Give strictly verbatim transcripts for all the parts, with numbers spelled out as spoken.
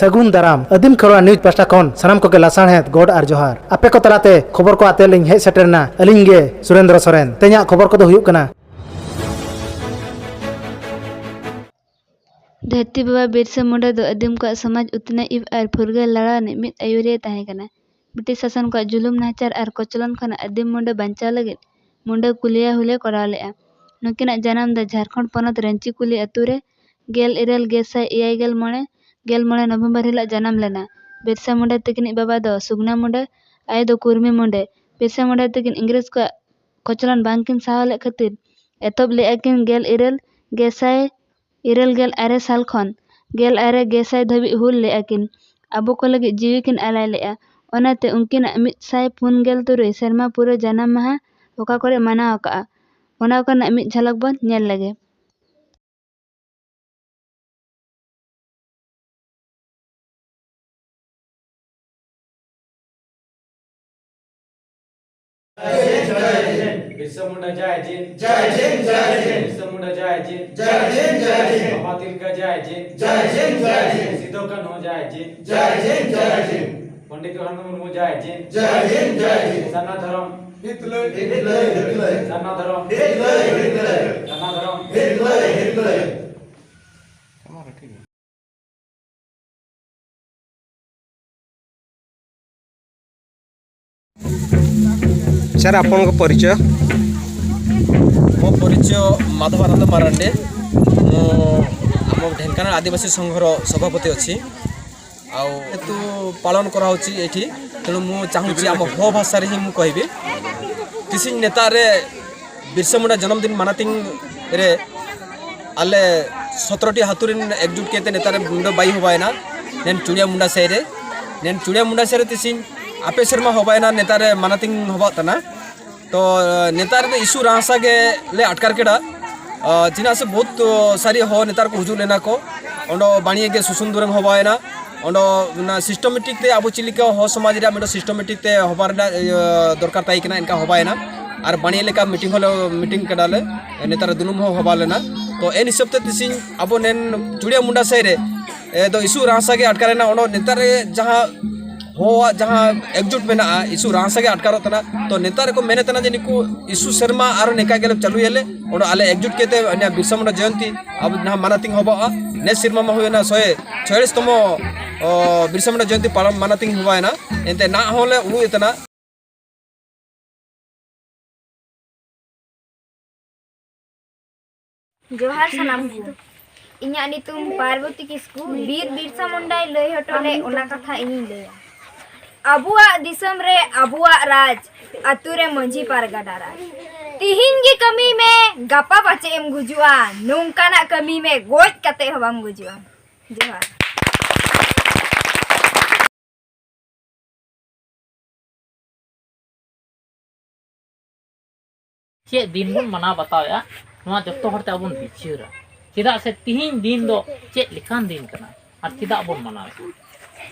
ᱥᱟᱹᱜᱩᱱ ᱫᱟᱨᱟᱢ᱾ ᱟᱹᱫᱤᱢ ᱠᱷᱮᱨᱣᱟᱲ ᱱᱤᱭᱩᱡᱽ ᱯᱟᱦᱴᱟ ᱠᱷᱚᱱ ᱥᱟᱱᱟᱢ ᱠᱚᱜᱮ ᱞᱟᱥᱟᱲᱦᱮᱫ ᱜᱚᱰ ᱟᱨ ᱡᱚᱦᱟᱨ᱾ ᱟᱯᱮ ᱠᱚ ᱛᱟᱞᱟᱛᱮ ᱠᱷᱚᱵᱚᱨ ᱠᱚ ᱟᱛᱮ ᱞᱤᱧ ᱦᱮᱡ ᱥᱮᱴᱮᱨ ᱮᱱᱟ ᱟᱹᱞᱤᱧ ᱜᱮ ᱥᱩᱨᱮᱱᱫᱨᱚ ᱥᱚᱨᱮᱱ᱾ ᱛᱮᱦᱮᱧᱟᱜ ᱠᱷᱚᱵᱚᱨ ᱠᱚᱫᱚ ᱦᱩᱭᱩᱜ ᱠᱟᱱᱟ᱾ ᱫᱷᱟᱹᱨᱛᱤ ᱵᱟᱵᱟ ᱵᱤᱨᱥᱟ ᱢᱩᱱᱰᱟ ᱫᱚ ᱟᱹᱫᱤᱢ ᱠᱚᱣᱟᱜ ᱥᱚᱢᱟᱡᱽ ᱩᱛᱱᱟᱹᱣ ᱟᱨ ᱯᱷᱩᱨᱜᱟᱹᱞ ᱞᱟᱲᱟᱣ ᱨᱤᱱᱤᱡ ᱢᱤᱫ ᱟᱹᱭᱩᱨᱤᱭᱟᱹ ᱛᱟᱦᱮᱸ ᱠᱟᱱᱟ᱾ ᱵᱨᱤᱴᱤᱥ ᱥᱟᱥᱚᱱ ᱠᱚᱣᱟᱜ ᱡᱩᱞᱩᱢ, ᱱᱟᱦᱟᱪᱟᱨ ᱟᱨ ᱠᱚᱪᱞᱚᱱ ᱠᱷᱚᱱᱟᱜ ᱟᱹᱫᱤᱢ ᱢᱩᱱᱰᱟ ᱵᱟᱧᱪᱟᱣ ᱞᱟᱹᱜᱤᱫ ᱢᱩᱱᱰᱟ ᱠᱩᱞᱤᱭᱟ ᱦᱩᱞᱮ ᱠᱚᱨᱟᱣ ᱞᱮᱫᱼᱟ᱾ ᱱᱩᱠᱤᱱᱟᱜ ᱡᱟᱱᱟᱢ ᱫᱚ ᱡᱷᱟᱲᱠᱷᱚᱸᱰ ᱯᱚᱱᱚᱛ ᱨᱟᱺᱪᱤ ᱠᱩᱞᱤ ᱟᱹᱛᱩ ᱨᱮ ᱜᱮᱞ ᱤᱨᱟᱹᱞ ᱜᱮᱥᱟᱭ ᱮᱭᱟᱭ ᱜᱮᱞ ᱢᱚᱬᱮ, ᱜᱮᱞ ᱢᱚᱬᱮ ᱱᱚᱵᱷᱮᱢᱵᱚᱨ ᱦᱤᱞᱚᱜ ᱡᱟᱱᱟᱢ ᱞᱮᱱᱟ᱾ ᱵᱤᱨᱥᱟ ᱢᱩᱱᱰᱟ ᱛᱤᱠᱤᱱᱤᱡ ᱵᱟᱵᱟ ᱫᱚ ᱥᱩᱜᱽᱱᱟ ᱢᱩᱱᱰᱟ, ᱟᱭᱳ ᱫᱚ ᱠᱩᱨᱢᱤ ᱢᱩᱱᱰᱟ᱾ ᱵᱤᱨᱥᱟ ᱢᱩᱱᱰᱟ ᱛᱤᱠᱤᱱ ᱤᱝᱨᱮᱡᱽ ᱠᱚᱣᱟᱜ ᱠᱚᱪᱞᱚᱱ ᱵᱟᱝᱠᱤᱱ ᱥᱟᱦᱟᱣ ᱞᱮᱫ ᱠᱷᱟᱹᱛᱤᱨ ᱮᱛᱚᱦᱚᱵ ᱞᱮᱫᱼᱟ ᱠᱤᱱ ᱜᱮᱞ ᱤᱨᱟᱹᱞ ᱜᱮᱥᱟᱭ ᱤᱨᱟᱹᱞ ᱜᱮᱞ ᱟᱨᱮ ᱥᱟᱞ ᱠᱷᱚᱱ ᱜᱮᱞ ᱟᱨᱮ ᱜᱮᱥᱟᱭ ᱫᱷᱟᱹᱵᱤᱡ ᱦᱩᱞ ᱞᱮᱫᱼᱟ ᱠᱤᱱ᱾ ᱟᱵᱚ ᱠᱚ ᱞᱟᱹᱜᱤᱫ ᱡᱤᱣᱤ ᱠᱤᱱ ᱟᱞᱟᱭ ᱞᱮᱫᱼᱟ᱾ ᱚᱱᱟᱛᱮ ᱩᱱᱠᱤᱱᱟᱜ ᱢᱤᱫ ᱥᱟᱭ ᱯᱩᱱ ᱜᱮᱞ ᱛᱩᱨᱩᱭ ᱥᱮᱨᱢᱟ ᱯᱩᱨᱟᱹ ᱡᱟᱱᱟᱢ ᱢᱟᱦᱟ ᱚᱠᱟ ᱠᱚᱨᱮ ᱢᱟᱱᱟᱣ ᱟᱠᱟᱜᱼᱟ, ᱚᱱᱟ ᱠᱚᱨᱮᱱᱟᱜ ᱢᱤᱫ ᱡᱷᱟᱞᱚᱠ ᱵᱚᱱ ᱧᱮᱞ ᱞᱮᱜᱮ᱾ ᱵᱤᱨᱥᱟ ᱢᱩᱱᱰᱟ ᱡᱟᱭ ᱡᱤᱱ᱾ ᱡᱟᱭ ᱡᱤᱱ, ᱡᱟᱭ ᱡᱤᱱ᱾ ᱵᱤᱨᱥᱟ ᱢᱩᱱᱰᱟ ᱡᱟᱭ ᱡᱤᱱ᱾ ᱡᱟᱭ ᱡᱤᱱ, ᱡᱟᱭ ᱡᱤᱱ᱾ ᱵᱟᱵᱟ ᱛᱤᱞᱠᱟ ᱡᱟᱭ ᱡᱤᱱ᱾ ᱡᱟᱭ ᱡᱤᱱ, ᱡᱟᱭ ᱡᱤᱱ᱾ ᱥᱤᱫᱚ ᱠᱟᱹᱱᱦᱩ ᱡᱟᱭ ᱡᱤᱱ᱾ ᱡᱟᱭ ᱡᱤᱱ, ᱡᱟᱭ ᱡᱤᱱ᱾ ᱯᱚᱱᱰᱤᱛ ᱨᱚᱜᱷᱩᱱᱟᱛᱷ ᱢᱩᱨᱢᱩ ᱡᱟᱭ ᱡᱤᱱ᱾ ᱡᱟᱭ ᱡᱤᱱ, ᱡᱟᱭ ᱡᱤᱱ᱾ ᱥᱟᱨᱱᱟ ᱫᱷᱚᱨᱚᱢ᱾ ᱦᱤᱛᱞᱟᱹᱭ, ᱦᱤᱛᱞᱟᱹᱭ, ᱦᱤᱛᱞᱟᱹᱭ᱾ ᱥᱟᱨᱱᱟ ᱫᱷᱚᱨᱚᱢ᱾ ᱦᱤᱛᱞᱟᱹᱭ, ᱦᱤᱛᱞᱟᱹᱭ᱾ ᱥᱟᱨᱱᱟ ᱫᱷᱚᱨᱚᱢ᱾ ᱦᱤᱛᱞᱟᱹᱭ, ᱦᱤᱛᱞᱟᱹᱭ᱾ ସାର୍, ଆପଣଙ୍କ ପରିଚୟ? ମୋ ପରିଚୟ ମାଧବାନନ୍ଦ ମାରାଣ୍ଡେ। ମୁଁ ଆମ ଢେଙ୍କାନାଳ ଆଦିବାସୀ ସଂଘର ସଭାପତି ଅଛି। ଆଉ ଯେହେତୁ ପାଳନ କରାହେଉଛି ଏଠି, ତେଣୁ ମୁଁ ଚାହୁଁଛି ଆମ ହୋ ଭାଷାରେ ହିଁ ମୁଁ କହିବି। ᱛᱤᱥᱤᱧ ᱱᱮᱛᱟᱨ ᱨᱮ ᱵᱤᱨᱥᱟ ᱢᱩᱱᱰᱟ ᱡᱚᱱᱚᱢᱫᱤᱱ ᱢᱟᱱᱟᱛᱤᱝ ᱨᱮ ᱟᱞᱮ ᱥᱚᱛᱨᱚ ᱴᱤ ᱟᱹᱛᱩ ᱨᱮᱱ ᱮᱠᱡᱩᱴ ᱠᱟᱛᱮ ᱱᱮᱛᱟᱨ ᱨᱮ ᱢᱩᱱᱰᱟ ᱵᱟᱭ ᱦᱚᱵᱟᱭᱮᱱᱟ, ᱱᱮᱱ ᱪᱩᱲᱤᱭᱟ ᱢᱩᱱᱰᱟ ᱥᱮᱫ ᱨᱮ, ᱱᱮᱱ ᱪᱩᱲᱤᱭᱟ ᱢᱩᱱᱰᱟ ᱥᱮᱫ ᱨᱮ ᱛᱤᱥᱤᱧ ᱟᱯᱮ ᱥᱮᱨᱢᱟ ᱦᱚᱵᱟᱭᱮᱱᱟ, ᱱᱮᱛᱟᱨ ᱨᱮ ᱢᱟᱱᱟᱛᱤᱝ ᱦᱚᱵᱟᱜ ᱠᱟᱱᱟ᱾ ᱛᱚ ᱱᱮᱛᱟᱨ ᱨᱮ ᱤᱥᱩ ᱨᱟᱦᱟᱥᱟ ᱜᱮ ᱞᱮ ᱟᱴᱠᱟᱨ ᱠᱮᱫᱟ᱾ ᱪᱮᱫᱟᱜ ᱥᱮ ᱵᱚᱦᱩᱛ ᱥᱟᱹᱨᱤ ᱦᱚᱲ ᱱᱮᱛᱟᱨ ᱠᱚ ᱦᱤᱡᱩᱜ ᱞᱮᱱᱟ ᱠᱚ, ᱚᱸᱰᱮ ᱵᱟᱹᱱᱤᱡ ᱜᱮ ᱥᱩᱥᱩᱱ ᱫᱩᱨᱮᱢ ᱦᱚᱵᱟᱭᱮᱱᱟ᱾ ᱚᱸᱰᱮ ᱚᱱᱟ ᱥᱤᱥᱴᱮᱢᱮᱴᱤᱠ ᱛᱮ ᱟᱵᱚ ᱪᱮᱫ ᱞᱮᱠᱟ ᱦᱚᱲ ᱥᱚᱢᱟᱡᱽ ᱨᱮᱭᱟᱜ ᱢᱤᱫᱴᱮᱱ ᱥᱤᱥᱴᱮᱢᱮᱴᱤᱠ ᱛᱮ ᱦᱚᱵᱟ ᱨᱮᱱᱟᱜ, ᱤᱭᱟᱹ, ᱫᱚᱨᱠᱟᱨ ᱛᱟᱦᱮᱸ ᱠᱟᱱᱟ, ᱮᱱᱠᱟ ᱦᱚᱵᱟᱭᱮᱱᱟ᱾ ᱟᱨ ᱵᱟᱹᱱᱤᱡ ᱞᱮᱠᱟ ᱢᱤᱴᱤᱝ ᱦᱚᱸᱞᱮ ᱢᱤᱴᱤᱝ ᱠᱮᱫᱟᱞᱮ, ᱱᱮᱛᱟᱨ ᱫᱩᱱᱩᱢ ᱦᱚᱸ ᱦᱚᱵᱟ ᱞᱮᱱᱟ᱾ ᱛᱚ ᱮᱱ ᱦᱤᱥᱟᱹᱵ ᱛᱮ ᱛᱤᱥᱤᱧ ᱟᱵᱚ ᱱᱮᱱ ᱪᱩᱲᱤᱭᱟ ᱢᱩᱱᱰᱟ ᱥᱮᱫ ᱨᱮ ᱮ, ᱫᱚ ᱤᱥᱩ ᱨᱟᱦᱟᱥᱟ ᱜᱮ ᱟᱴᱠᱟᱨ ᱮᱱᱟ᱾ ᱚᱱᱟ ᱱᱮᱛᱟᱨ ᱨᱮ ᱡᱟᱦᱟᱸ ᱦᱚᱲᱟᱜ ᱡᱟᱦᱟᱸ ᱮᱠᱡᱩᱴ ᱢᱮᱱᱟᱜᱼᱟ, ᱤᱥᱩ ᱨᱟᱦᱟᱥᱟ ᱜᱮ ᱟᱴᱠᱟᱨᱚᱜ ᱠᱟᱱᱟ᱾ ᱛᱚ ᱱᱮᱛᱟᱨ ᱨᱮᱠᱚ ᱢᱮᱱᱮᱫ ᱠᱟᱱᱟ ᱡᱮ ᱱᱩᱠᱩ ᱤᱥᱩ ᱥᱮᱨᱢᱟ ᱟᱨᱚ ᱱᱮᱠᱟ ᱜᱮᱞᱮ ᱪᱟᱹᱞᱩᱭᱟᱞᱮ᱾ ᱚᱱᱟ ᱟᱞᱮ ᱮᱠᱡᱩᱴ ᱠᱟᱛᱮ ᱚᱱᱟ ᱵᱤᱨᱥᱟ ᱢᱩᱱᱰᱟ ᱡᱚᱭᱚᱱᱛᱤ ᱟᱵᱚ ᱡᱟᱦᱟᱸ ᱢᱟᱱᱟᱛᱤᱝ ᱦᱚᱵᱟᱜᱼᱟ᱾ ᱱᱮᱥ ᱥᱮᱨᱢᱟ ᱢᱟ ᱦᱩᱭᱮᱱᱟ ᱥᱚᱭ ᱪᱷᱚᱭᱟᱞᱤᱥ ᱛᱚᱢᱚ, ᱚ, ᱵᱤᱨᱥᱟ ᱢᱩᱱᱰᱟ ᱡᱚᱭᱚᱱᱛᱤ ᱯᱟᱞᱚᱱ ᱢᱟᱱᱟᱛᱤᱝ ᱦᱚᱵᱟᱭᱮᱱᱟ᱾ ᱮᱱᱛᱮ ᱱᱟᱜ ᱦᱚᱸᱞᱮ ᱩᱰᱩᱠ ᱮᱫ ᱛᱟᱦᱮᱱᱟ᱾ ᱡᱚᱦᱟᱨ ᱥᱟᱱᱟᱢ ᱠᱚ᱾ ᱤᱧᱟᱹᱜ ᱧᱩᱛᱩᱢ ᱯᱟᱨᱵᱚᱛᱤ ᱠᱤᱥᱠᱩ᱾ ᱵᱤᱨ ᱵᱤᱨᱥᱟ ᱢᱩᱱᱰᱟᱭ ᱞᱟᱹᱭ ᱦᱚᱴᱚ ᱞᱮᱫ, ᱚᱱᱟ ᱠᱟᱛᱷᱟ ᱤᱧᱤᱧ ᱞᱟᱹᱭᱟ᱾ ᱟᱵᱚᱣᱟᱜ ᱫᱤᱥᱚᱢ ᱨᱮ ᱟᱵᱚᱣᱟᱜ ᱨᱟᱡᱽ, ᱟᱛᱳ ᱨᱮ ᱢᱟᱹᱡᱷᱤ ᱯᱟᱨᱜᱟᱱᱟ ᱨᱟᱡᱽ᱾ ᱛᱤᱦᱤᱧ ᱜᱮ ᱠᱟᱹᱢᱤ ᱢᱮ, ᱜᱟᱯᱟ ᱯᱟᱪᱮᱫ ᱮᱢ ᱜᱩᱡᱩᱜᱼᱟ᱾ ᱱᱚᱝᱠᱟᱱᱟᱜ ᱠᱟᱹᱢᱤ ᱢᱮ, ᱜᱚᱡ ᱠᱟᱛᱮ ᱦᱚᱸ ᱵᱟᱢ ᱜᱩᱡᱩᱜᱼᱟ᱾ ᱡᱚᱦᱟᱨ᱾ ᱪᱮᱫ ᱫᱤᱱ ᱵᱚᱱ ᱢᱟᱱᱟᱣ ᱵᱟᱛᱟᱣᱮᱫᱼᱟ, ᱱᱚᱣᱟ ᱡᱚᱛᱚ ᱦᱚᱲ ᱛᱮ ᱟᱵᱚ ᱵᱚᱱ ᱵᱤᱪᱟᱹᱨᱟ᱾ ᱪᱮᱫᱟᱜ ᱥᱮ ᱛᱤᱦᱤᱧ ᱫᱤᱱ ᱫᱚ ᱪᱮᱫ ᱞᱮᱠᱟᱱ ᱫᱤᱱ ᱠᱟᱱᱟ ᱟᱨ ᱪᱮᱫᱟᱜ ᱵᱚᱱ ᱢᱟᱱᱟᱣᱮᱫᱼᱟ?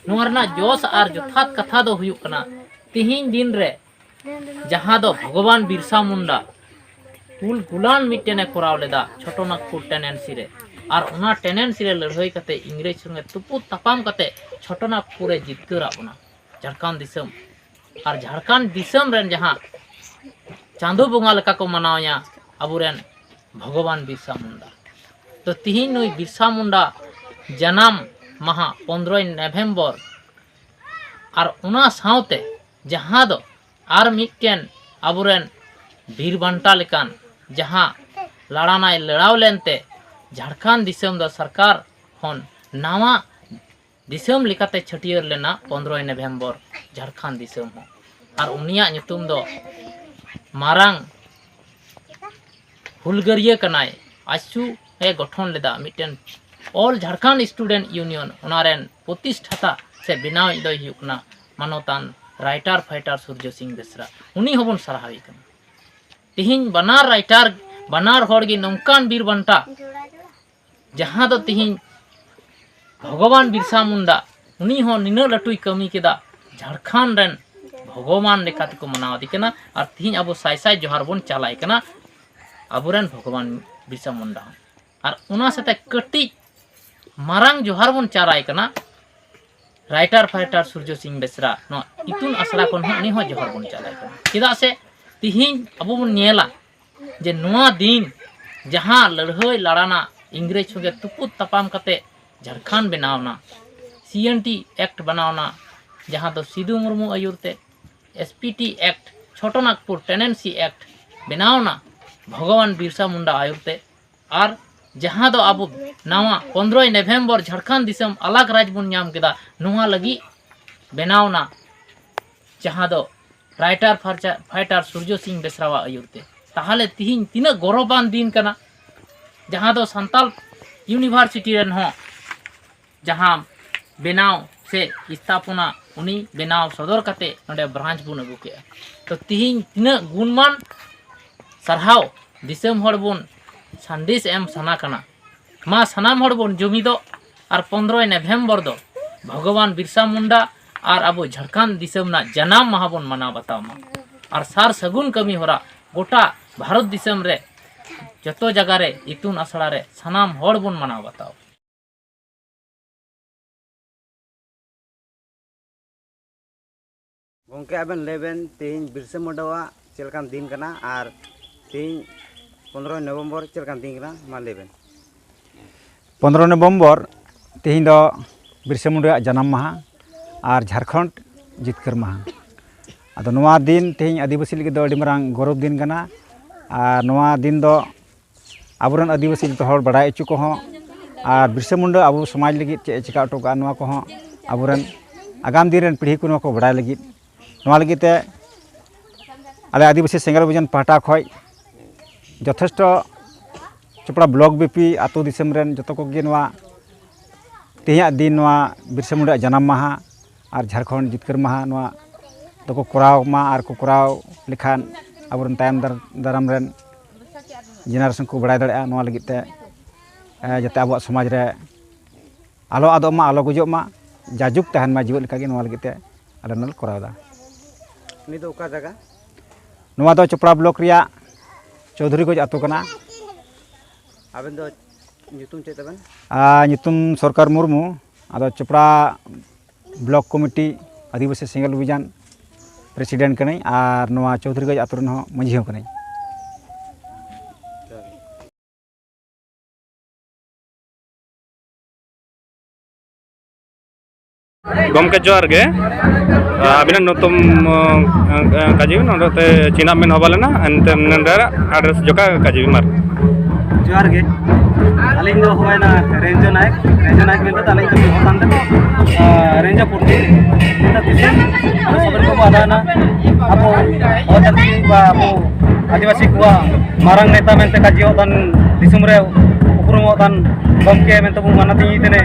ᱱᱚᱣᱟ ᱨᱮᱱᱟᱜ ᱡᱚᱥ ᱟᱨ ᱡᱚᱛᱷᱟᱛ ᱠᱟᱛᱷᱟ ᱫᱚ ᱦᱩᱭᱩᱜ ᱠᱟᱱᱟ, ᱛᱤᱦᱤᱧ ᱫᱤᱱ ᱨᱮ ᱡᱟᱦᱟᱸ ᱫᱚ ᱵᱷᱚᱜᱚᱵᱟᱱ ᱵᱤᱨᱥᱟ ᱢᱩᱱᱰᱟ ᱠᱩᱞ ᱜᱩᱞᱟᱱ ᱢᱤᱫᱴᱮᱱᱮ ᱠᱚᱨᱟᱣ ᱞᱮᱫᱟ ᱪᱷᱳᱴᱳᱱᱟᱜᱽᱯᱩᱨ ᱴᱮᱱᱮᱱᱥᱤ ᱨᱮ, ᱟᱨ ᱚᱱᱟ ᱴᱮᱱᱮᱱᱥᱤ ᱨᱮ ᱞᱟᱹᱲᱦᱟᱹᱭ ᱠᱟᱛᱮ ᱤᱝᱨᱮᱡᱽ ᱥᱚᱸᱜᱮ ᱛᱩᱯᱩᱫ ᱛᱟᱯᱟᱢ ᱠᱟᱛᱮ ᱪᱷᱳᱴᱳᱱᱟᱜᱽᱯᱩᱨ ᱮ ᱡᱤᱛᱠᱟᱹᱨᱟᱜ ᱵᱚᱱᱟ᱾ ᱡᱷᱟᱲᱠᱷᱚᱸᱰ ᱫᱤᱥᱚᱢ, ᱟᱨ ᱡᱷᱟᱲᱠᱷᱚᱸᱰ ᱫᱤᱥᱚᱢ ᱨᱮᱱ ᱡᱟᱦᱟᱸ ᱪᱟᱸᱫᱳ ᱵᱚᱸᱜᱟ ᱞᱮᱠᱟ ᱠᱚ ᱢᱟᱱᱟᱣᱮᱭᱟ ᱟᱵᱚᱨᱮᱱ ᱵᱷᱚᱜᱚᱵᱟᱱ ᱵᱤᱨᱥᱟ ᱢᱩᱱᱰᱟ᱾ ᱛᱚ ᱛᱤᱦᱤᱧ ᱱᱩᱭ ᱵᱤᱨᱥᱟ ᱢᱩᱱᱰᱟ ᱡᱟᱱᱟᱢ ᱢᱟᱦᱟ ᱯᱚᱱᱨᱚᱭ ᱱᱚᱵᱷᱮᱢᱵᱚᱨ, ᱟᱨ ᱚᱱᱟ ᱥᱟᱶᱛᱮ ᱡᱟᱦᱟᱸ ᱫᱚ ᱟᱨ ᱢᱤᱫᱴᱮᱱ ᱟᱵᱚᱨᱮᱱ ᱵᱤᱨ ᱵᱟᱱᱴᱟ ᱞᱮᱠᱟᱱ ᱡᱟᱦᱟᱸ ᱞᱟᱲᱟᱱᱟᱭ ᱞᱟᱲᱟᱣ ᱞᱮᱱᱛᱮ ᱡᱷᱟᱲᱠᱷᱚᱸᱰ ᱫᱤᱥᱚᱢ ᱫᱚ ᱥᱚᱨᱠᱟᱨ ᱠᱷᱚᱱ ᱱᱟᱣᱟ ᱫᱤᱥᱚᱢ ᱞᱮᱠᱟᱛᱮ ᱪᱷᱟᱹᱴᱭᱟᱹᱨ ᱞᱮᱱᱟ ᱯᱚᱱᱨᱚᱭ ᱱᱚᱵᱷᱮᱢᱵᱚᱨ ᱡᱷᱟᱲᱠᱷᱚᱸᱰ ᱫᱤᱥᱚᱢ ᱦᱚᱸ᱾ ᱟᱨ ᱩᱱᱤᱭᱟᱜ ᱧᱩᱛᱩᱢ ᱫᱚ ᱢᱟᱨᱟᱝ ᱦᱩᱞᱜᱟᱹᱨᱤᱭᱟᱹ ᱠᱟᱱᱟᱭ᱾ ᱟᱡᱥᱩ ᱮ ᱜᱚᱴᱷᱚᱱ ᱞᱮᱫᱟ ᱢᱤᱫᱴᱮᱱ All Jharkhand Student Union, ᱚᱱᱟ ᱨᱮᱱ ᱯᱨᱚᱛᱤᱥᱴᱷᱟᱛᱟ ᱥᱮ ᱵᱮᱱᱟᱣᱤᱡ ᱫᱚᱭ ᱦᱩᱭᱩᱜ ᱠᱟᱱᱟ ᱢᱟᱱᱚᱛᱟᱱ ᱨᱟᱭᱴᱟᱨ ᱯᱷᱟᱭᱴᱟᱨ ᱥᱩᱨᱡᱚ ᱥᱤᱝ ᱵᱮᱥᱨᱟ᱾ ᱩᱱᱤ ᱦᱚᱸᱵᱚᱱ ᱥᱟᱨᱦᱟᱣᱮ ᱠᱟᱱᱟ᱾ ᱛᱤᱦᱤᱧ ᱵᱟᱱᱟᱨ ᱨᱟᱭᱴᱟᱨ, ᱵᱟᱱᱟᱨ ᱦᱚᱲ ᱜᱮ ᱱᱚᱝᱠᱟᱱ ᱵᱤᱨ ᱵᱟᱱᱴᱟ, ᱡᱟᱦᱟᱸ ᱫᱚ ᱛᱤᱦᱤᱧ ᱵᱷᱚᱜᱚᱵᱟᱱ ᱵᱤᱨᱥᱟ ᱢᱩᱱᱰᱟ, ᱩᱱᱤ ᱦᱚᱸ ᱱᱤᱱᱟᱹᱜ ᱞᱟᱹᱴᱩᱭ ᱠᱟᱹᱢᱤ ᱠᱮᱫᱟ᱾ ᱡᱷᱟᱲᱠᱷᱚᱸᱰ ᱨᱮᱱ ᱵᱷᱚᱜᱚᱵᱟᱱ ᱞᱮᱠᱟ ᱛᱮᱠᱚ ᱢᱟᱱᱟᱣ ᱟᱫᱮ ᱠᱟᱱᱟ, ᱟᱨ ᱛᱤᱦᱤᱧ ᱟᱵᱚ ᱥᱟᱭ ᱥᱟᱭ ᱡᱚᱦᱟᱨ ᱵᱚᱱ ᱪᱟᱞᱟᱭ ᱠᱟᱱᱟ ᱟᱵᱚᱨᱮᱱ ᱵᱷᱚᱜᱚᱵᱟᱱ ᱵᱤᱨᱥᱟ ᱢᱩᱱᱰᱟ ᱦᱚᱸ᱾ ᱟᱨ ᱚᱱᱟ ᱥᱟᱛᱮ ᱠᱟᱹᱴᱤᱡ ᱢᱟᱨᱟᱝ ᱡᱚᱦᱟᱨ ᱵᱚᱱ ᱪᱟᱞᱟᱭ ᱠᱟᱱᱟ᱾ ᱨᱟᱭᱴᱟᱨ ᱯᱷᱟᱭᱴᱟᱨ ᱥᱩᱨᱡᱚ ᱥᱤᱝ ᱵᱮᱥᱨᱟ ᱱᱚᱣᱟ ᱤᱛᱩᱱ ᱟᱥᱲᱟ ᱠᱷᱚᱱ ᱦᱚᱸ ᱩᱱᱤ ᱦᱚᱸ ᱡᱚᱦᱟᱨ ᱵᱚᱱ ᱪᱟᱞᱟᱭ ᱠᱟᱱᱟ᱾ ᱪᱮᱫᱟᱜ ᱥᱮ ᱛᱤᱦᱤᱧ ᱟᱵᱚ ᱵᱚᱱ ᱧᱮᱞᱟ ᱡᱮ ᱱᱚᱣᱟ ᱫᱤᱱ ᱡᱟᱦᱟᱸ ᱞᱟᱹᱲᱦᱟᱹᱭ ᱞᱟᱲᱟᱱᱟ ᱤᱝᱨᱮᱡᱽ ᱥᱚᱸᱜᱮ ᱛᱩᱯᱩᱫ ᱛᱟᱯᱟᱢ ᱠᱟᱛᱮ ᱡᱷᱟᱲᱠᱷᱚᱸᱰ ᱵᱮᱱᱟᱣ ᱮᱱᱟ, ᱥᱤ ᱮᱱ ᱴᱤ ᱮᱠᱴ ᱵᱮᱱᱟᱣ ᱮᱱᱟ, ᱡᱟᱦᱟᱸ ᱫᱚ ᱥᱤᱫᱩ ᱢᱩᱨᱢᱩ ᱟᱹᱭᱩᱨ ᱛᱮ S P T act, Chota Nagpur tenancy act ᱵᱮᱱᱟᱣ ᱮᱱᱟ ᱵᱷᱚᱜᱚᱵᱟᱱ ᱵᱤᱨᱥᱟ ᱢᱩᱱᱰᱟ ᱟᱹᱭᱩᱨ ᱛᱮ᱾ ᱟᱨ ᱡᱟᱦᱟᱸ ᱫᱚ ᱟᱵᱚ ᱱᱟᱣᱟ ᱯᱚᱱᱫᱽᱨᱚᱭ ᱱᱚᱵᱷᱮᱢᱵᱚᱨ ᱡᱷᱟᱲᱠᱷᱚᱸᱰ ᱫᱤᱥᱚᱢ ᱟᱞᱟᱜᱽ ᱨᱟᱡᱽ ᱵᱚᱱ ᱧᱟᱢ ᱠᱮᱫᱟ, ᱱᱚᱣᱟ ᱞᱟᱹᱜᱤᱫ ᱵᱮᱱᱟᱣ ᱮᱱᱟ, ᱡᱟᱦᱟᱸ ᱫᱚ ᱨᱟᱭᱴᱟᱨ ᱯᱷᱟᱨᱪᱟ-, ᱯᱷᱟᱭᱴᱟᱨ ᱥᱩᱨᱡᱚ ᱥᱤᱝ ᱵᱮᱥᱨᱟᱣᱟᱜ ᱟᱹᱭᱩᱨ ᱛᱮ᱾ ᱛᱟᱦᱚᱞᱮ ᱛᱤᱦᱤᱧ ᱛᱤᱱᱟᱹᱜ ᱜᱚᱨᱚᱵᱟᱱ ᱫᱤᱱ ᱠᱟᱱᱟ, ᱡᱟᱦᱟᱸ ᱫᱚ ᱥᱟᱱᱛᱟᱞ ᱤᱭᱩᱱᱤᱵᱷᱟᱨᱥᱤᱴᱤ ᱨᱮᱱ ᱦᱚᱸ ᱡᱟᱦᱟᱸ ᱵᱮᱱᱟᱣ ᱥᱮ ᱥᱛᱷᱟᱯᱚᱱᱟ ᱩᱱᱤ ᱵᱮᱱᱟᱣ ᱥᱚᱫᱚᱨ ᱠᱟᱛᱮ ᱱᱚᱰᱮ ᱵᱨᱟᱧᱪ ᱵᱚᱱ ᱟᱹᱜᱩ ᱠᱮᱜᱼᱟ᱾ ᱛᱚ ᱛᱤᱦᱤᱧ ᱛᱤᱱᱟᱹᱜ ᱜᱩᱱᱢᱟᱱ ᱥᱟᱨᱦᱟᱣ ᱫᱤᱥᱚᱢ ᱦᱚᱲ ᱵᱚᱱ ᱥᱟᱸᱫᱮᱥ ᱮᱢ ᱥᱟᱱᱟ ᱠᱟᱱᱟ᱾ ᱢᱟ ᱥᱟᱱᱟᱢ ᱦᱚᱲ ᱵᱚᱱ ᱡᱩᱢᱤᱫᱚᱜ ᱟᱨ ᱯᱚᱱᱫᱽᱨᱚᱭ ᱱᱚᱵᱷᱮᱢᱵᱚᱨ ᱫᱚ ᱵᱷᱚᱜᱚᱵᱟᱱ ᱵᱤᱨᱥᱟ ᱢᱩᱱᱰᱟ ᱟᱨ ᱟᱵᱚ ᱡᱷᱟᱲᱠᱷᱚᱸᱰ ᱫᱤᱥᱚᱢ ᱨᱮᱱᱟᱜ ᱡᱟᱱᱟᱢ ᱢᱟᱦᱟ ᱵᱚᱱ ᱢᱟᱱᱟᱣ ᱵᱟᱛᱟᱣ ᱢᱟ᱾ ᱟᱨ ᱥᱟᱨ ᱥᱟᱹᱜᱩᱱ ᱠᱟᱹᱢᱤ ᱦᱚᱨᱟ ᱜᱚᱴᱟ ᱵᱷᱟᱨᱚᱛ ᱫᱤᱥᱚᱢ ᱨᱮ ᱡᱚᱛᱚ ᱡᱟᱭᱜᱟ ᱨᱮ ᱤᱛᱩᱱ ᱟᱥᱲᱟ ᱨᱮ ᱥᱟᱱᱟᱢ ᱦᱚᱲ ᱵᱚᱱ ᱢᱟᱱᱟᱣ ᱵᱟᱛᱟᱣ᱾ ᱜᱚᱢᱠᱮ, ᱟᱵᱮᱱ ᱞᱟᱹᱭ ᱵᱮᱱ, ᱛᱮᱦᱮᱧ ᱵᱤᱨᱥᱟᱹ ᱢᱩᱱᱰᱟᱣᱟᱜ ᱪᱮᱫ ᱞᱮᱠᱟᱱ ᱫᱤᱱ ᱠᱟᱱᱟ ᱟᱨ ᱛᱮᱦᱮᱧ ᱯᱚᱱᱨᱚᱭ ᱱᱚᱵᱷᱮᱢᱵᱚᱨ ᱪᱮᱫ ᱞᱮᱠᱟᱱ ᱫᱤᱱ ᱠᱟᱱᱟ? ᱢᱟ ᱞᱟᱹᱭ ᱵᱮᱱ᱾ ᱯᱚᱱᱨᱚᱭ ᱱᱚᱵᱷᱮᱢᱵᱚᱨ ᱛᱮᱦᱮᱧ ᱫᱚ ᱵᱤᱨᱥᱟᱹ ᱢᱩᱱᱰᱟᱣᱟᱜ ᱡᱟᱱᱟᱢ ᱢᱟᱦᱟ ᱟᱨ ᱡᱷᱟᱲᱠᱷᱚᱸᱰ ᱡᱤᱛᱠᱟᱹᱨ ᱢᱟᱦᱟ᱾ ᱟᱫᱚ ᱱᱚᱣᱟ ᱫᱤᱱ ᱛᱮᱦᱮᱧ ᱟᱹᱫᱤᱵᱟᱹᱥᱤ ᱞᱟᱹᱜᱤᱫ ᱫᱚ ᱟᱹᱰᱤ ᱢᱟᱨᱟᱝ ᱜᱚᱨᱚᱵᱽ ᱫᱤᱱ ᱠᱟᱱᱟ᱾ ᱟᱨ ᱱᱚᱣᱟ ᱫᱤᱱ ᱫᱚ ᱟᱵᱚᱨᱮᱱ ᱟᱹᱫᱤᱵᱟᱹᱥᱤ ᱡᱚᱛᱚ ᱦᱚᱲ ᱵᱟᱲᱟᱭ ᱦᱚᱪᱚ ᱠᱚᱦᱚᱸ, ᱟᱨ ᱵᱤᱨᱥᱟᱹ ᱢᱩᱱᱰᱟ ᱟᱵᱚ ᱥᱚᱢᱟᱡᱽ ᱞᱟᱹᱜᱤᱫ ᱪᱮᱫ ᱮ ᱪᱮᱠᱟ ᱦᱚᱴᱚ ᱠᱟᱜᱼᱟ, ᱱᱚᱣᱟ ᱠᱚᱦᱚᱸ ᱟᱵᱚᱨᱮᱱ ᱟᱜᱟᱢ ᱫᱤᱱ ᱨᱮᱱ ᱯᱤᱲᱦᱤ ᱠᱚ ᱱᱚᱣᱟ ᱠᱚ ᱵᱟᱲᱟᱭ ᱞᱟᱹᱜᱤᱫ, ᱱᱚᱣᱟ ᱞᱟᱹᱜᱤᱫ ᱛᱮ ᱟᱞᱮ ᱟᱹᱫᱤᱵᱟᱹᱥᱤ ᱥᱮᱸᱜᱮᱞ ᱚᱵᱷᱤᱡᱟᱱ ᱯᱟᱦᱴᱟ ᱠᱷᱚᱱ ᱡᱚᱛᱷᱮᱥᱴᱚ ᱪᱚᱯᱲᱟ ᱵᱞᱚᱠ ᱵᱮᱯᱤ ᱟᱹᱛᱩ ᱫᱤᱥᱚᱢ ᱨᱮᱱ ᱡᱚᱛᱚ ᱠᱚᱜᱮ ᱱᱚᱣᱟ ᱛᱮᱦᱮᱧᱟᱜ ᱫᱤᱱ, ᱱᱚᱣᱟ ᱵᱤᱨᱥᱟ ᱢᱩᱱᱰᱟᱣᱟᱜ ᱡᱟᱱᱟᱢ ᱢᱟᱦᱟ ᱟᱨ ᱡᱷᱟᱲᱠᱷᱚᱸᱰ ᱡᱤᱛᱠᱟᱹᱨ ᱢᱟᱦᱟ, ᱱᱚᱣᱟ ᱫᱚᱠᱚ ᱠᱚᱨᱟᱣ ᱢᱟ, ᱟᱨ ᱠᱚ ᱠᱚᱨᱟᱣ ᱞᱮᱠᱷᱟᱱ ᱟᱵᱚᱨᱮᱱ ᱛᱟᱭᱚᱢ ᱫᱟᱨ-, ᱫᱟᱨᱟᱢ ᱨᱮᱱ ᱡᱮᱱᱟᱨᱮᱥᱚᱱ ᱠᱚ ᱵᱟᱲᱟᱭ ᱫᱟᱲᱮᱭᱟᱜᱼᱟ᱾ ᱱᱚᱣᱟ ᱞᱟᱹᱜᱤᱫ ᱛᱮ, ᱮ, ᱡᱟᱛᱮ ᱟᱵᱚᱣᱟᱜ ᱥᱚᱢᱟᱡᱽ ᱨᱮ ᱟᱞᱚ ᱟᱫᱚᱜ ᱢᱟ, ᱟᱞᱚ ᱜᱩᱡᱩᱜ ᱢᱟ, ᱡᱟᱭᱡᱩᱜᱽ ᱛᱟᱦᱮᱱ ᱢᱟ ᱡᱤᱣᱮᱫ ᱞᱮᱠᱟᱜᱮ, ᱱᱚᱣᱟ ᱞᱟᱹᱜᱤᱫ ᱛᱮ ᱟᱞᱮ ᱱᱚᱣᱟ ᱞᱮ ᱠᱚᱨᱟᱣ ᱮᱫᱟ᱾ ᱩᱱᱤ ᱫᱚ ᱚᱠᱟ ᱡᱟᱭᱜᱟ? ᱱᱚᱣᱟ ᱫᱚ ᱪᱚᱯᱲᱟ ᱵᱞᱚᱠ ᱨᱮᱭᱟᱜ ᱪᱳᱣᱫᱷᱩᱨᱤᱜᱚᱸᱡᱽ ᱟᱹᱛᱩ ᱠᱟᱱᱟ᱾ ᱟᱵᱮᱱ ᱫᱚ ᱧᱩᱛᱩᱢ ᱪᱮᱫ ᱛᱟᱵᱮᱱ? ᱟᱨ ᱧᱩᱛᱩᱢ ᱥᱚᱨᱠᱟᱨ ᱢᱩᱨᱢᱩ, ᱟᱫᱚ ᱪᱚᱯᱲᱟ ᱵᱞᱚᱠ ᱠᱚᱢᱤᱴᱤ ᱟᱹᱫᱤᱵᱟᱹᱥᱤ ᱥᱮᱸᱜᱮᱞ ᱚᱵᱷᱤᱡᱟᱱ ᱯᱨᱮᱥᱤᱰᱮᱱᱴ ᱠᱟᱹᱱᱟᱹᱧ, ᱟᱨ ᱱᱚᱣᱟ ᱪᱳᱫᱷᱩᱨᱤᱜᱚᱸᱡᱽ ᱟᱹᱛᱩ ᱨᱮᱱ ᱦᱚᱸ ᱢᱟᱹᱡᱷᱤ ᱦᱚᱸ ᱠᱟᱹᱱᱟᱹᱧ᱾ ᱜᱚᱢᱠᱮ ᱡᱚᱦᱟᱨ ᱜᱮ᱾ ᱟᱹᱵᱤᱱᱟᱜ ᱧᱩᱛᱩᱢ, ᱟᱸ, ᱟᱸ, ᱠᱟᱹᱡᱤ ᱵᱤᱱ, ᱚᱸᱰᱮ ᱛᱮ ᱪᱤᱱᱦᱟᱹ ᱵᱤᱱ ᱦᱚᱦᱚ ᱞᱮᱱᱟ, ᱮᱱᱛᱮ ᱱᱚᱰᱮ ᱟᱰᱨᱮᱥ ᱡᱚᱠᱟ ᱠᱟᱹᱡᱤ ᱵᱤᱱ ᱢᱟᱨ᱾ ᱡᱚᱦᱟᱨ ᱜᱮ᱾ ᱟᱹᱞᱤᱧ ᱫᱚ ᱦᱩᱭᱱᱟ ᱨᱮᱧᱡᱚ ᱱᱟᱭᱮᱠ, ᱨᱮᱧᱡᱚ ᱱᱟᱭᱮᱠ ᱢᱮᱱᱛᱮ ᱟᱹᱞᱤᱧ ᱫᱚ ᱦᱚᱲ ᱠᱟᱱ ᱛᱮ, ᱟᱸ, ᱨᱮᱧᱡᱚ ᱯᱩᱨᱛᱤ᱾ ᱢᱮᱱᱛᱮ ᱫᱤᱥᱚᱢ ᱟᱵᱚ ᱥᱚᱵᱮᱱ ᱠᱚᱵᱚ ᱟᱫᱟᱭᱱᱟ, ᱟᱵᱚ ᱦᱚᱲ ᱡᱟᱹᱛᱤ ᱵᱟ ᱟᱵᱚ ᱟᱹᱫᱤᱵᱟᱹᱥᱤ ᱠᱚᱣᱟᱜ ᱢᱟᱨᱟᱝ ᱱᱮᱛᱟ ᱢᱮᱱᱛᱮ ᱠᱟᱡᱤᱭᱚᱜ ᱫᱟᱱ, ᱫᱤᱥᱚᱢ ᱨᱮ ᱩᱯᱨᱩᱢᱚᱜ ᱫᱟᱱ ᱜᱚᱢᱠᱮ ᱢᱮᱱᱛᱮ ᱵᱚᱱ ᱢᱟᱱᱟᱣ ᱛᱤᱧ ᱛᱮᱱᱮ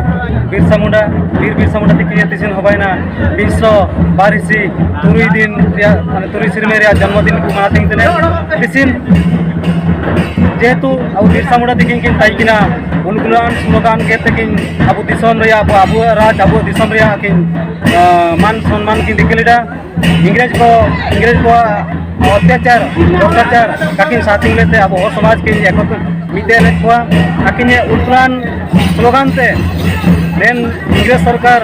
ᱵᱤᱨᱥᱟ ᱢᱩᱱᱰᱟ, ᱵᱤᱨ ᱵᱤᱨᱥᱟ ᱢᱩᱱᱰᱟ ᱛᱤᱠᱤᱱ ᱛᱤᱥᱤᱱ ᱦᱚᱵᱟᱭᱱᱟ ᱵᱤᱨᱥᱚ ᱵᱟᱨ ᱤᱥᱤ ᱛᱩᱨᱩᱭ ᱫᱤᱱ ᱨᱮᱭᱟᱜ, ᱢᱟᱱᱮ ᱛᱩᱨᱩᱭ ᱥᱤᱨᱢᱟᱹ ᱨᱮᱭᱟᱜ ᱡᱚᱱᱢᱚ ᱫᱤᱱ ᱠᱚ ᱢᱟᱱᱟᱣ ᱛᱤᱧ ᱛᱮᱱᱮ ᱛᱤᱥᱤᱱ᱾ ᱡᱮᱦᱮᱛᱩ ᱟᱵᱚ ᱵᱤᱨᱥᱟ ᱢᱩᱱᱰᱟ ᱛᱤᱠᱤᱱ ᱠᱤᱱ ᱛᱟᱦᱮᱸ ᱠᱤᱱᱟ, ᱩᱱᱠᱤᱱᱟᱜ ᱥᱞᱳᱜᱟᱱ ᱜᱮ ᱛᱟᱹᱠᱤᱱ ᱟᱵᱚ ᱫᱤᱥᱚᱢ ᱨᱮᱭᱟᱜ, ᱟᱵᱚᱣᱟᱜ ᱨᱟᱡᱽ, ᱟᱵᱚᱣᱟᱜ ᱫᱤᱥᱚᱢ ᱨᱮᱭᱟᱜ ᱠᱤᱱ, ᱟᱸ, ᱢᱟᱱ ᱥᱚᱱᱢᱟᱱ ᱠᱤᱱ ᱨᱤᱠᱟᱹ ᱞᱮᱫᱟ᱾ ᱤᱝᱨᱮᱡᱽ ᱠᱚ, ᱤᱝᱨᱮᱡᱽ ᱠᱚᱣᱟᱜ ᱚᱛᱛᱟᱪᱟᱨ, ᱚᱛᱛᱟᱪᱟᱨ ᱠᱟᱹᱠᱤᱱ ᱥᱟᱦᱟ ᱛᱤᱸᱜᱩ ᱞᱮᱫ ᱛᱮ ᱟᱵᱚ ᱦᱚᱲ ᱥᱚᱢᱟᱡᱽ ᱠᱤᱱ ᱮᱠᱚᱛ ᱢᱤᱫ ᱞᱮᱫ ᱠᱚᱣᱟ᱾ ᱟᱹᱠᱤᱱᱟᱜ ᱩᱞᱴᱨᱟᱱ ᱥᱞᱳᱜᱟᱱ ᱛᱮ ᱢᱮᱱ ᱤᱝᱨᱮᱡᱽ ᱥᱚᱨᱠᱟᱨ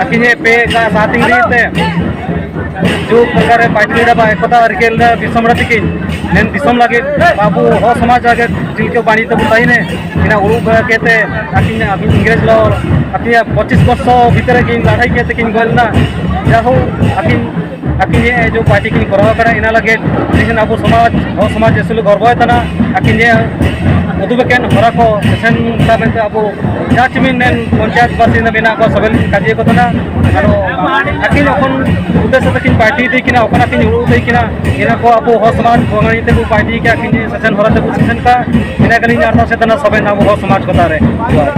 ᱟᱹᱠᱤᱱᱮ ᱯᱮ ᱮᱠᱟ ᱥᱟᱦᱟ ᱛᱤᱸᱜᱩ ᱞᱮᱫ ᱛᱮ ᱡᱳᱜ ᱥᱚᱨᱠᱟᱨᱮ ᱯᱟᱹᱴᱤ ᱞᱮᱫᱟ ᱵᱟ ᱮᱠᱚᱛᱟ ᱨᱤᱠᱟᱹ ᱞᱮᱫᱟ ᱵᱤᱨᱥᱟ ᱢᱩᱱᱰᱟ ᱛᱤᱠᱤᱱ ᱢᱮᱱ ᱫᱤᱥᱚᱢ ᱞᱟᱹᱜᱤᱫ ᱟᱵᱚ ᱦᱚᱲ ᱥᱚᱢᱟᱡᱽ ᱞᱟᱹᱜᱤᱫ ᱛᱤᱞᱠᱟᱹ ᱵᱟᱹᱱᱤ ᱛᱮᱵᱚ ᱛᱟᱦᱮᱱᱮ᱾ ᱤᱱᱟ ᱩᱲᱩᱠ ᱵᱟᱲᱟ ᱠᱟᱛᱮ ᱟᱹᱠᱤᱱ, ᱟᱹᱠᱤᱱ ᱤᱝᱨᱮᱡᱽ ᱞᱚ ᱟᱹᱠᱤᱱᱟᱜ ᱯᱚᱸᱪᱤᱥ ᱵᱚᱨᱥᱚ ᱵᱷᱤᱛᱨᱤ ᱨᱮ ᱠᱤᱱ ᱞᱟᱹᱲᱦᱟᱹᱭ ᱠᱟᱛᱮ ᱠᱤᱱ ᱜᱚᱡ ᱞᱮᱱᱟ᱾ ᱡᱟᱭᱦᱳᱠ, ᱟᱹᱠᱤᱱ, ᱟᱹᱠᱤᱱ ᱡᱮ ᱡᱳᱜ ᱯᱟᱨᱴᱤ ᱠᱤᱱ ᱠᱚᱨᱟᱣ ᱠᱟᱫᱟ, ᱤᱱᱟ ᱞᱟᱹᱜᱤᱫ ᱛᱮᱦᱮᱧ ᱟᱵᱚ ᱥᱚᱢᱟᱡᱽ, ᱦᱚᱲ ᱥᱚᱢᱟᱡᱽ ᱟᱹᱥᱩᱞ ᱜᱚᱨᱵᱚᱭ ᱛᱟᱦᱮᱱᱟ᱾ ᱟᱹᱠᱤᱱ ᱡᱮ ᱩᱫᱩᱜ ᱮᱠᱮᱱ ᱦᱚᱨᱟ ᱠᱚ ᱥᱮᱥᱮᱱ ᱠᱟᱛᱮ ᱟᱵᱚ ᱡᱟᱦᱟᱸ ᱪᱤᱢᱤᱱ ᱨᱮᱱ ᱯᱚᱧᱪᱟᱭᱮᱛ ᱵᱟᱥᱤᱱᱫᱟ ᱢᱮᱱᱟᱜ ᱠᱚᱣᱟ, ᱥᱚᱵᱮ ᱠᱟᱡᱮ ᱠᱚ ᱛᱟᱦᱮᱱᱟ᱾ ᱟᱫᱚ ᱟᱹᱠᱤᱱ ᱡᱚᱠᱷᱚᱱ ᱩᱫᱮᱥᱥᱚ ᱛᱟᱹᱠᱤᱱ ᱯᱟᱨᱴᱤ ᱤᱫᱤ ᱠᱤᱱᱟ, ᱚᱠᱟᱱ ᱟᱹᱠᱤᱱ ᱩᱲᱩ ᱤᱫᱤ ᱠᱤᱱᱟ, ᱤᱱᱟ ᱠᱚ ᱟᱵᱚ ᱦᱚᱲ ᱥᱚᱢᱟᱡᱽ ᱵᱚᱸᱜᱟᱲᱤ ᱛᱮᱠᱚ ᱯᱟᱨᱴᱤ ᱠᱤᱱᱟ, ᱟᱹᱠᱤᱱ ᱥᱮᱥᱮᱱ ᱦᱚᱨᱟ ᱛᱮᱠᱚ ᱥᱮᱥᱮᱱ ᱠᱟ, ᱤᱱᱟ ᱜᱮᱞᱤᱧ ᱟᱨᱫᱟᱥ ᱮᱫ ᱛᱟᱦᱮᱱᱟ ᱥᱚᱵᱮ ᱟᱵᱚ ᱦᱚᱲ ᱥᱚᱢᱟᱡᱽ ᱠᱚ ᱛᱟᱦᱮᱱᱟ᱾ ᱡᱚᱦᱟᱨ᱾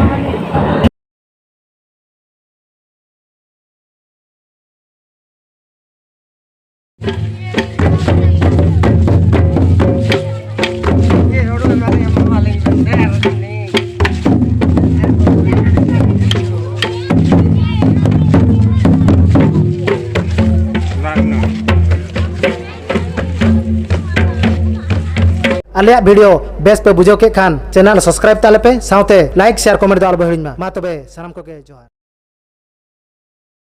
ᱟᱞᱮᱭᱟᱜ video ᱵᱮᱥ ᱯᱮ ᱵᱩᱡᱷᱟᱹᱣ ᱠᱮᱫ ᱠᱷᱟᱱ channel subscribe ᱛᱟᱞᱮ ᱯᱮ, ᱥᱟᱶᱛᱮ like, share, comment ᱫᱚ ᱟᱞᱚ ᱯᱮ ᱦᱤᱲᱤᱧ ᱢᱟ᱾ ᱢᱟ ᱛᱚᱵᱮ ᱥᱟᱱᱟᱢ ᱠᱚᱜᱮ ᱡᱚᱦᱟᱨ᱾